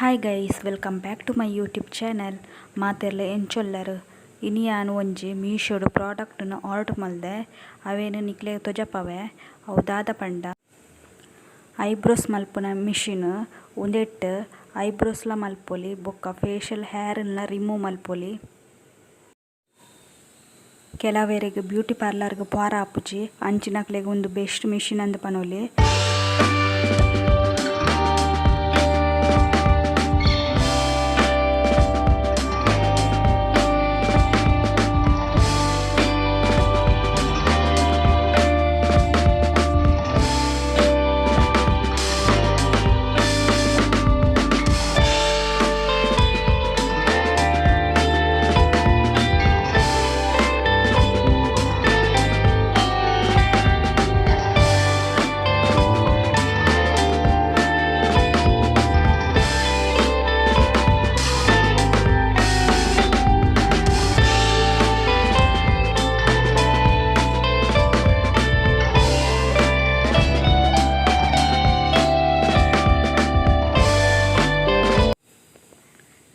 Hi guys, welcome back to my YouTube channel. ಮಾತೆರ್ಲ ಎಂಚೊಲ್ಲರ್? ಇನಿ ಯಾನ್ ಒಂಜಿ ಮೀಶೋಡು ಪ್ರಾಡಕ್ಟ್ನ್ ಆರ್ಡರ್ ಮಲ್ದೆ. ಅವೇನು ನಿಕ್ಲೆಗ್ ತೊಜಪಾವೆ. ಅವು ದಾದ ಪಂಡ ಐಬ್ರೋಸ್ ಮಲ್ಪುನ ಮಿಷಿನ್. ಉಂದೆಟ್ ಐಬ್ರೋಸ್ಲ ಮಲ್ಪೊಲಿ ಬೊಕ್ಕ ಫೇಶಿಯಲ್ ಹೇರ್ ನ್ಲ ರಿಮೂವ್ ಮಲ್ಪೊಲಿ. ಕೆಲವೆರೆಗ್ ಬ್ಯೂಟಿ ಪಾರ್ಲರ್ ಗ್ ಪೋರ ಆಪುಜಿ, ಅಂಚಿನಕ್ಲೆಗ್ ಉಂದು ಬೆಸ್ಟ್ ಮಿಷಿನ್ ಅಂದ್ ಪನೊಲಿ.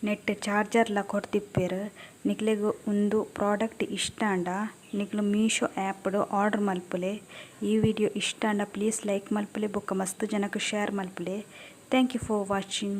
ನೆಟ್ಟ್ ಚಾರ್ಜರ್ ಲ ಕೊರ್ದಿಪ್ಪೆರ್. ನಿಕ್ಲೆಗ್ ಉಂದು ಪ್ರಾಡಕ್ಟ್ ಇಷ್ಟ ಆಂಡ ನಿಕುಲು ಮೀಶೋ ಆಪ್ ಡ್ ಆರ್ಡರ್ ಮಲ್ಪುಲೆ. ಈ ವಿಡಿಯೋ ಇಷ್ಟ ಆಂಡ ಪ್ಲೀಸ್ ಲೈಕ್ ಮಲ್ಪುಲೆ ಬೊಕ್ಕ ಮಸ್ತ್ ಜನಕ್ ಶೇರ್ ಮಲ್ಪುಲೆ. Thank you for watching.